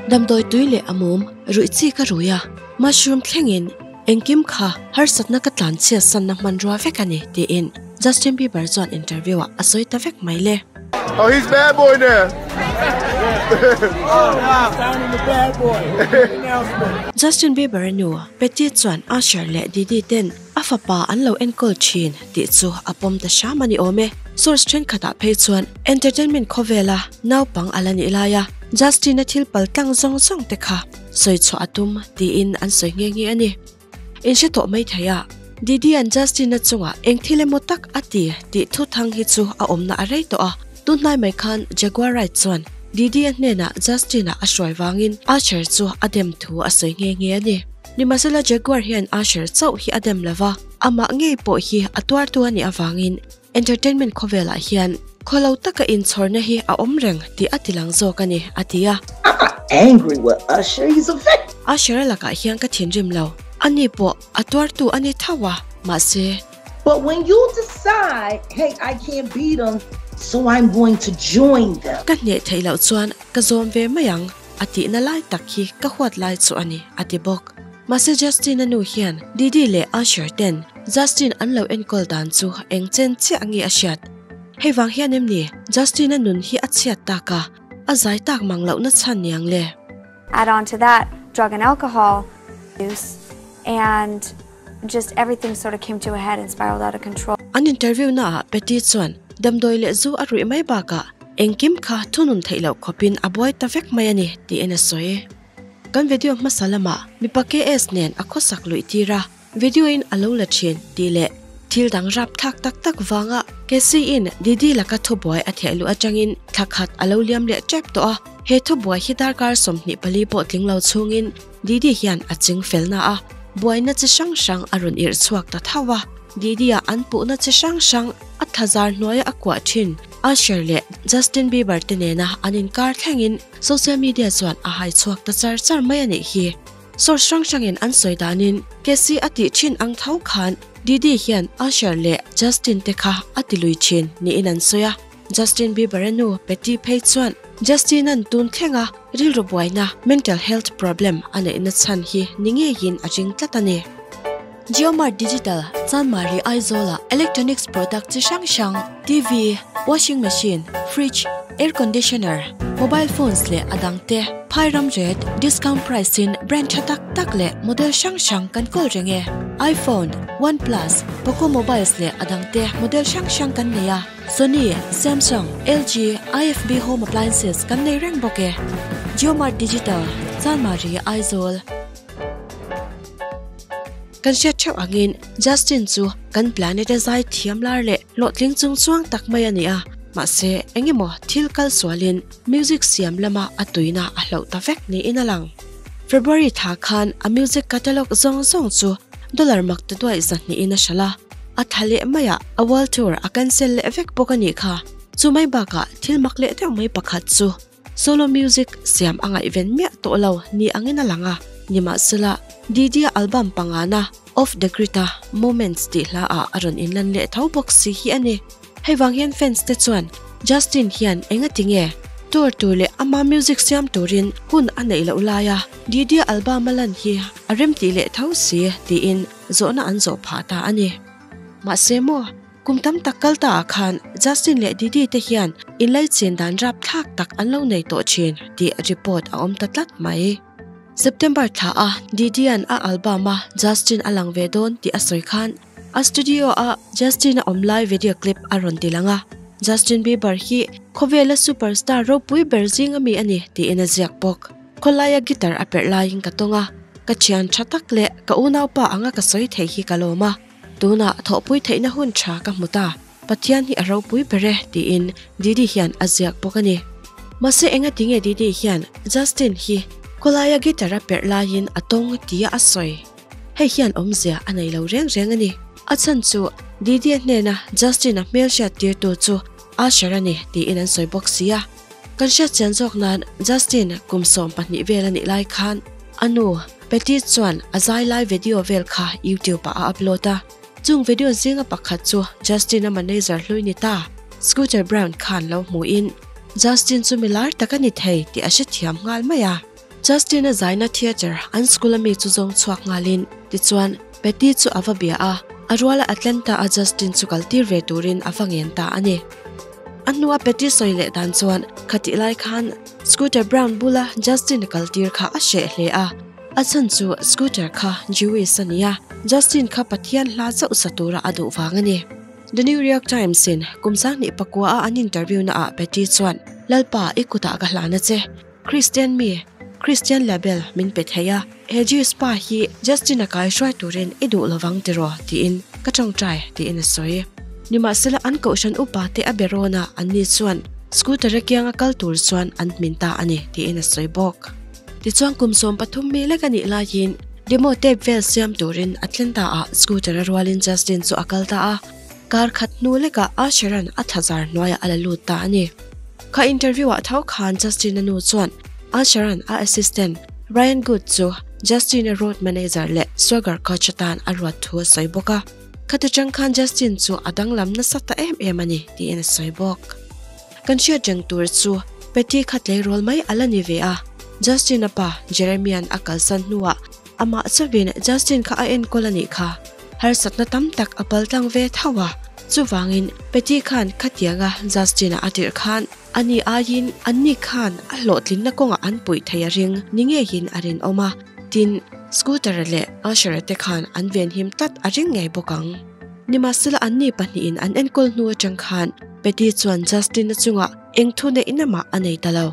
Damdawi tui leh a mum ruih chi ka rui a, mushroom thlengin engkim kha harsatna ka tlanchhiat sanna hmanrua vek a ni, tiin Justin Bieber chuan interview ah a sawi ta vek mai le. Oh he's bad boy now. Justin Bieber a nu Petty chuan Usher leh Diddy ten a fapa an lo enkawl thin tih chu a pawm ta hram a ni awm e. Source thenkhatah phei chuan entertainment khawvela naupang a la nih laia Justin-a thil pal tlang zawng zawng te kha sawi chhuah a tum tiin an sawi nghe nghe a ni. In hre tawh mai thei a, Diddy-a'n Justin-a chungah eng thil emaw tak a ti tih thu thang hi chu a awmna a rei tawh a. Tun hnai mai khan Jaguar Wright chuan Diddy-a hnenah Justin-a a hruai vangin Usher chu a dem thu a sawi nghe nghe a ni. Nimahsela Jaguar hian Usher chauh hi a dem lova, amah ngei pawh hi a tuartu a nih avangin entertainment khawvelah hian khawlo taka inchhawrna hi a awm reng tih a tilang zawk a ni, a ti a. I'm not angry with Usher, he's a victim. Usher-a lakah hian ka thinrim lo, ani pawh a tuartu a ni tho a, mahse. But when you decide, hey, I can't beat them, so I'm going to join them. Ka hneh theih loh chuan ka zawm ve mai ang. A tihna lai tak hi ka huat lai chu a ni, a ti bawk. Mahse Justin-a nu hian Didi leh Usher ten Justin an lo enkawl dan chu eng chen chiah nge a hriat? Hei vang hian em ni Justin-a nun hi a chhiat tak a, a zai tak mang lohna chhan niang le? Add on to that drug and alcohol use and just everything sort of came to a head and spiraled out of control. An interview naah Patty chuan damdawi leh zu a ruih mai bakah engkim kha thunun theih loh khawpin a buai ta vek mai a ni tiin a sawi. Kan video hmasa lamah mipa KS nen a khawsak luih tir a, video in a lo la thin tih leh thil dang rap thlak tak tak vanga Casey in Didi laka thubuai a theh luh atangin thla khat a lo liam leh tep tawh a, he thubuai hi darkar 24 pawh tling lo chhungin Didi hian a ching felna a, buaina chi hrang hrang a rawn irh chhuak ta tho a. Didi-a an puhna chi hrang hrang a thazar hnuaia a kuah thin Usher leh Justin Bieber te nena an inkar thlengin social media chuan a hai chhuak ta char char mai a nih hi. Source hrang hrangin an sawi danin Cassie a tih thin ang tho khan Didi hian Usher leh Justin te kha a ti lui thin niin an sawi a. Justin Bieber-a nu Patty phei chuan Justin-a'n tun thlenga rilru buaina, mental health problem, a neihna chhan hi ni ngeiin a ring tlat a ni. JioMart Digital, Chanmari Aizawla electronics product chi hrang hrang, TV, washing machine, fridge, air conditioner, mobile phones leh a dangte phai ram rate, discount price in brand tha tak tak leh model hrang hrang kan kawl reng e. iPhone, OnePlus, Poco mobiles leh a dangte model hrang hrang kan nei a. Sony, Samsung, LG, IFB Home Appliances kan nei reng bawk e. JioMart Digital, Chanmari, Aizawl. Kan hriat theuh angin Justin chu kan planet a zai thiam lar leh hlawhtling chung chuang tak mai a ni a, mahse eng emaw thil kal sualin music siam lama a tuina a hloh ta vek niin a lang. February tha khan a music catalog zawng zawng chu dollar mak ta duaih zahnihin a hralh a. A tha leh mai a, a world tour a cancel leh vek bawk a nih kha. Chu mai bakah thil mak leh deuh mai pakhat chu solo music siam a ngaihven miah tawh lo ni angin a lang a. Nimahsela, Didi-a album pangana Off The Grid-a Moments tih hla ah a rawn inlan leh tho bawk si hi a ni. Hei vang hian fans te chuan Justin hian engati nge tour tur leh ama music siam turin hun a neih loh laia Didi-a album a lan hi a remtih leh tho si tiin zawhna an zawh phah ta a ni. Mahse maw, kum tam tak kal ta ah khan Justin leh Didi te hian inlaichin dan rapthlak tak an lo nei tawh thin tih report a awm ta tlat mai. September thla a Didi-a'n a album a Justin a lang ve dawn tih a sawi khan a studio a Justin a awm lai video clip a rawn ti lang a, Justin Bieber hi khawvela superstar ropui ber zing ami a ni tiin a ziak bawk. Khawlaia guitar a perh laiin ka tawng a, ka thian tha tak leh ka unaupa anga ka sawi thei hi ka lawm a, tunah thawhpui theihna hun tha ka hmu ta, Pathian hi a ropui ber e tiin Didi hian a ziak bawk a ni. Mahse engati nge Didi hian Justin hi khawlaia guitar a perh laiin a tawng tia a sawi? Hei hian awmzia a nei lo reng reng a ni. A chhan chu Didi-a hnena Justin-a hmelhriat tirtu chu Usher a ni tiin an sawi bawk si a. Kan hriat chian zawk nan Justin kum 12 vel a nih lai khan a nu Patty chuan a zai lai video vel kha YouTube ah a upload a. Chung video zinga pakhat chu Justin-a manager hlui ni ta Scooter Braun khan lo hmuhin Justin chu mi lar tak a ni thei tih a hrethiam nghal mai a. Justin-a zaina theatre an school ami chu zawng chhuak nghalin tichuan Patty chu a va bia a, a ruala Atlanta a Justin chu kal tir ve turin a va ngen ta a ni. A hnua Patty sawi leh dan chuan khatih lai khan Scooter Braun bula Justin a kal tir kha a hreh hle a, a chhan chu Scooter kha Jewish a ni a, Justin kha Pathian hla chauh sa tura a duh vang a ni. The New York Times in kum sanghnih pakua a an interview na ah Patty chuan, Lalpa, i kutah ka hlan a che. Christian mi, Christian label min pe thei a, he Jews pa hi Justin a kai hruai turin i duh lovang tiraw tiin ka tawngtai tiin a sawi. Nimahsela an kohhran upa te a be rawn a, anni chuan scooter a kianga kal tur chuan an hmin ta a ni tiin a sawi bawk. Tichuan kum 13 mi lek a nih laiin demo tape vel siam turin Atlanta ah scooter a rualin Justin chu a kal ta a, kar khat hnu lekah Usher-a'n a thlazar hnuaiah a la lut ta a ni. Kha interview ah tho khan Justin-a nu chuan Usher-a'n a assistant Ryan Good chu Justin-a road manager leh swagger coach atan a ruat thu a sawi bawk a. Khati chang khan Justin chu a danglam nasa ta em em a ni tiin a sawi bawk. Kan hriat reng tur chu Patty kha tleirawl mai a la ni ve a, Justin-a pa Jeremy-a'n a kalsan hnuah amah chauhin Justin kha a enkawl a nih kha. Harsatna tam tak a pal tlang ve tho a, chuvangin Patty khan khatianga Justin-a a tirh khan ani aiin anni khan a hlawhtlinna kawngah an puih thei a ring ni ngeiin a rinawm a, tin, Scooter-a leh Usher-a te khan an venhim tlat a ring ngei bawk ang. Nimahsela anni pahnihin an enkawl hnu atang khan Patty chuan Justin-a chungah eng thu neih na mah a nei ta lo.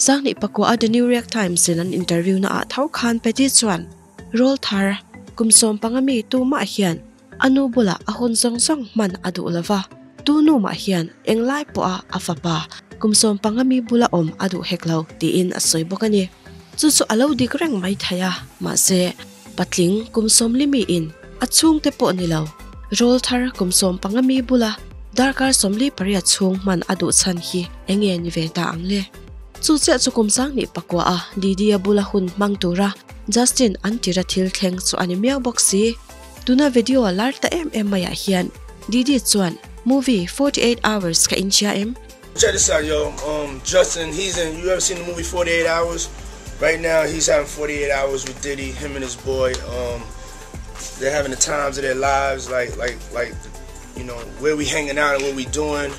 Sanghnih pakua a The New York Times in an interview na ah tho khan Patty chuan Rawl thar, kum 15 mi tu mah hian a nu bulah a hun zawng zawng hman a duh lo va, tu nu mah hian englai pawha a fapa kum 15 mi bula awm a duh hek lo tiin a sawi bawk a ni. Chu chu a lo dik reng mai thei a, mahse patling kum 40 mi in a chhungte pawh ni lo, rawl thar kum 15 mi bula darkar 48 chhung hman a duh chhan hi eng nge ni ve ta ang le? Chu chiah chu kum 2009 a Didi-a bula hun hmang tura Justin an tira thil thleng chu a ni miau bawk si. Tuna video a lar ta em em maiah hian Didi chuan movie 48 Hours kha inchhia em? Check this out yo, um Justin he's in you ever seen the movie 48 Hours? Right now he's having 48 hours with Diddy, him and his boy um they're having the times of their lives like like like you know where we hanging out and what we doing.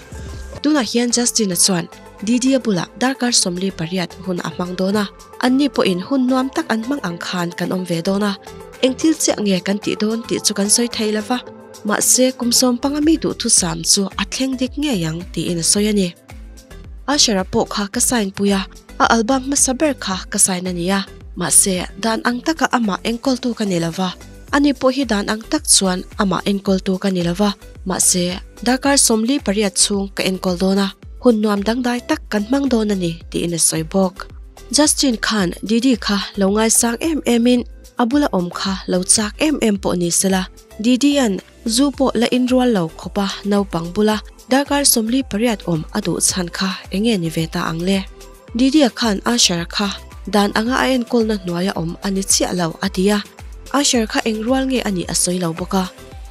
Tunah hian Justin-a chuan Didi-a bulah darkar 48 hun a hmang dawn a, anni pawhin hun nuam tak an hmang ang khan kan awm ve dawn a, eng thil chiah nge kan tih dawn tih chu kan sawi thei lo va, mahse kum 15 mi duhthusam chu a thleng dik ngei ang tiin a sawi a ni. Usher-a pawh kha ka sign pui a, a album hmasa ber kha ka sign a ni a, mahse dan ang taka amah enkawltu ka ni lo va, ani pawh hi dan ang tak chuan amah enkawltu ka ni lo va, mahse darkar 48 chhung ka enkawl dawn a, hun nuam dangdai tak kan hmang dawn a ni tiin a sawi bawk. Justin khan Didi kha lo ngaisang em emin a bula awm kha lo chak em em pawh ni sela, Didi-a'n zu pawh la inrual lo khawpa naupang bula darkar 48 awm a duh chhan kha eng nge ni ve ta ang le? Didi-a khan Usher kha dan anga a enkawlna hnuaia awm a ni chiah lo a ti a, Usher kha eng rual nge a nih a sawi lo bawk a.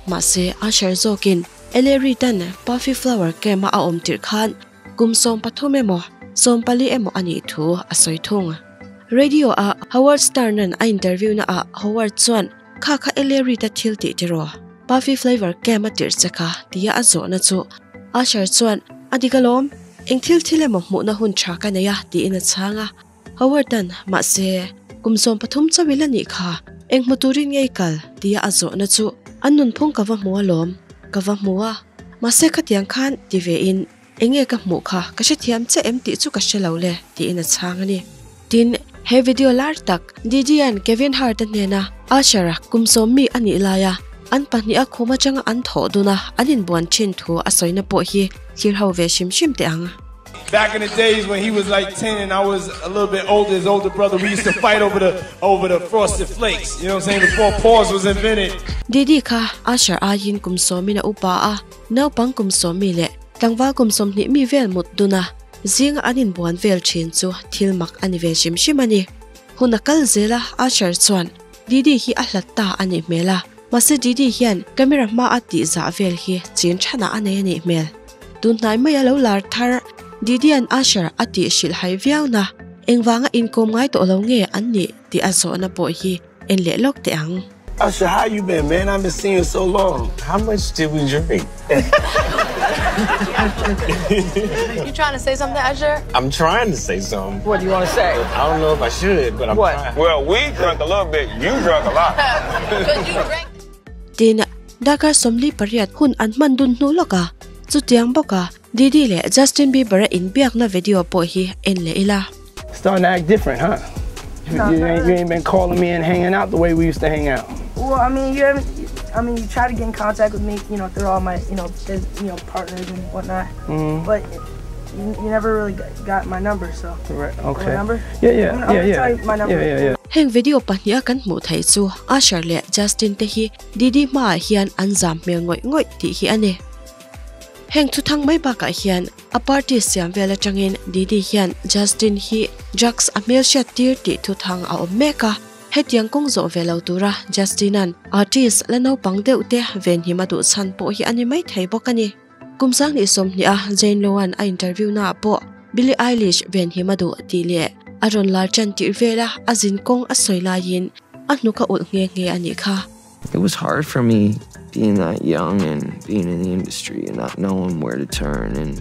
Mahse, Usher zawkin Ellery tan Puffy Flower Camp-a a awm tirh khan kum 13 emaw, 14 emaw a nih thu a sawi thung. Radio-a Howard Stern-a'n a interview-naah Howard chuan, Kha kha Ellery ta thil tih tiraw? Puffy Flavor Camp a tirh che kha tia a zawhna chu Usher chuan, A dik alawm, eng thil thil emaw hmuhna hun tha ka nei a tiin a chhang a. Howard-a'n, Mahse, kum 13 chauh ila nih kha, eng hmu turin ngei kal? tia a zawhna chu an nunphung ka va hmu alawm, ka va hmu a. Mahse khatiang khan ti vein eng nge ka hmuh kha ka hrethiam che em tih chu ka hre lo le tiin a chhang a ni. Tin, he video lar tak Didi-a'n Kevin Hart-a hnena Usher-a kum 10 mi a nih laia an pahnih a khum atanga an thawh dun a an inbuan thin thu a sawina pawh hi thlir ho ve hrim hrim teh ang. Back in the days when he was like 10 and I was a little bit older, his older brother, we used to fight over the over the frosted flakes. You know what I'm saying? Before pause was invented. Didi kha Usher aiin kum 10 in a upa a, naupang kum 10 mi leh tlangval kum 20 mi vel mut dun a, zinga an inbuan vel thin chu thil mak a ni ve hrim hrim a ni. Hun a kal zel a, Usher chuan Didi hi a hlat ta a nih hmel a, mahse Didi hian camera hma a tih zah vel hi chin thanah a nei a nih hmel. Tunhnai mai a lo lar thar Didi-a'n Usher a tih hrilh hai viau na. Engvanga inkawm ngai tawh lo nge an nih tih a zawhna pawh hi en leh lawk teh ang. Usher, how you been man? I haven't seen you in so long. How much did we drink? You trying to say something, Usher? I'm trying to say something. What do you want to say? I don't know if I should, but I'm What? trying. Well, we drank a little bit. You drank a lot. Because you drank. Tin, darkar 48 hun an hman dun hnu lawk a, chutiang bawk a Diddy leh Justin Bieber-a inbiakna video pawh hi en leh ila. Starting to act different, huh? You, you, ain't, you ain't been calling me and hanging out the way we used to hang out. Well, I mean, you haven't. I mean, you try to get in contact with me, you know, through all my, you know, biz, you know, partners and whatnot. But you, you never really got, got my number, so. Right. My Okay. number? Yeah, yeah, I'm gonna, I'm yeah, gonna yeah. tell you my number. Yeah, yeah, yeah. Heng video pahniha kan hmuh theih chu Usher leh Justin te hi Diddy hmaah hian an zam hmel ngawih ngawih tih hi a ni. Heng thuthang mai bakah hian a party siam vel atangin Diddy hian Justin hi drugs a hmelhriat tir tih thuthang a awm mek a. Hetiang kawng zawh ve lo tura Justin-a'n artist la naupang deuh te venhim a duh chhan pawh hi a ni maithei bawk a ni. Kum 2020 a Jane Loan a interview naah pawh Billie Eilish venhim a duh tih leh a rawn lar tan tirh vela a zin kawng a sawi laiin a hnuk a ulh nghe nghe a nih kha. It was hard for me being that young and being in the industry and not knowing where to turn and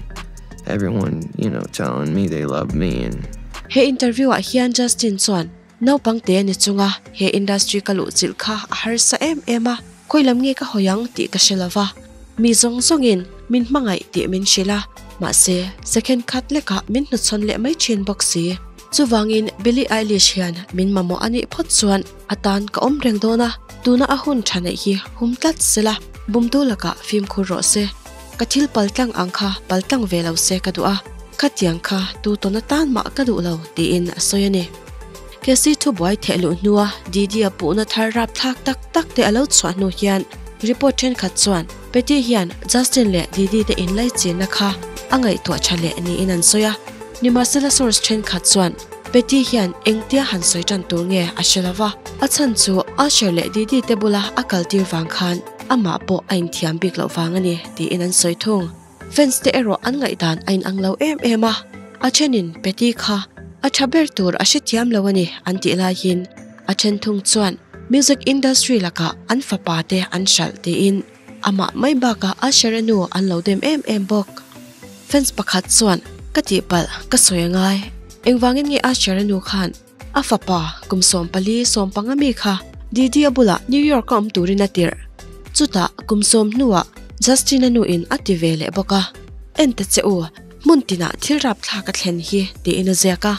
everyone, you know, telling me they love me and He interview ah hian Justin chuan naupang te ni chunga he industry ka luh chilh kha a harsa em em a, khawi lam nge ka hawi ang tih ka hre lova, mi zawng zawngin min hmangaih tih min hrilh a, mahse second khat lekah min hnuchhawn leh mai thin bawk si. Chuvangin Billie Eilish hian min mamawh a nih phawt chuan a tan ka awm reng dawn a, tuna a hun tha neih hi hum tlat sela, bumtu lakah fimkhur rawh se. Ka thil paltlang ang kha paltlang ve lo se ka duh a, khatiang kha tu tawn atan mah ka duh lo tiin a sawi a ni. Cassie thubuai theh luh hnua Didi-a puhna thar rapthlak tak tak te a lo chhuah hnu hian report thenkhat chuan Petty hian Justin leh Didi te inlaichinna kha a ngaihtuah tha leh niin an sawi a. Nimahsela source thenkhat chuan Petty hian engtia han sawi tan tur nge a hre lo va, a chhan chu Usher leh Didi te bula a kaltir vang khan amah pawh a inthiam bik loh vang a ni tiin an sawi thung. Fans te erawh an ngaihdan a inang lo em em a, a thenin Petty kha a tha ber tur a hrethiam lo a ni an tih laiin a then thung chuan music industry lakah an fapa te an hralh tiin amah mai bakah Usher a nu an lo dem em em bawk. Fans pakhat chuan ka tihpalh ka sawi a ngai, engvangin nge Usher a nu khan a fapa kum 14 15 mi kha Didi a bulah New York a awm turin a tirh. Chutah kum 10 hnuah Justin a nuin a ti ve leh bawk a, En ta che u, hmun tinah thil rapthlak a thlen hi tiin a ziak a.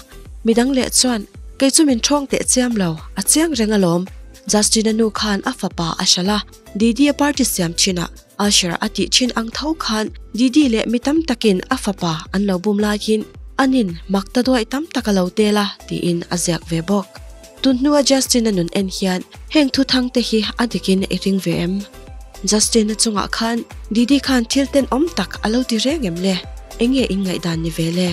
Midang leh chuan, Kei chu min thawng teh chiam lo, a chiang reng alawm. Justin a nu khan a fapa a hralh a, Didi a party siam thinah Usher a tih thin ang tho khan Didi leh mi tam takin a fapa an lo bum laiin anin mak ta duaih tam tak a lo tel a tiin a ziak ve bawk. Tun hnua Justin-a nun en hian heng thuthang te hi a dikin i ring ve em? Justin-a chungah khan Didi khan thil tenawm tak a lo ti reng em le? Enge in ngaihdan ni ve le?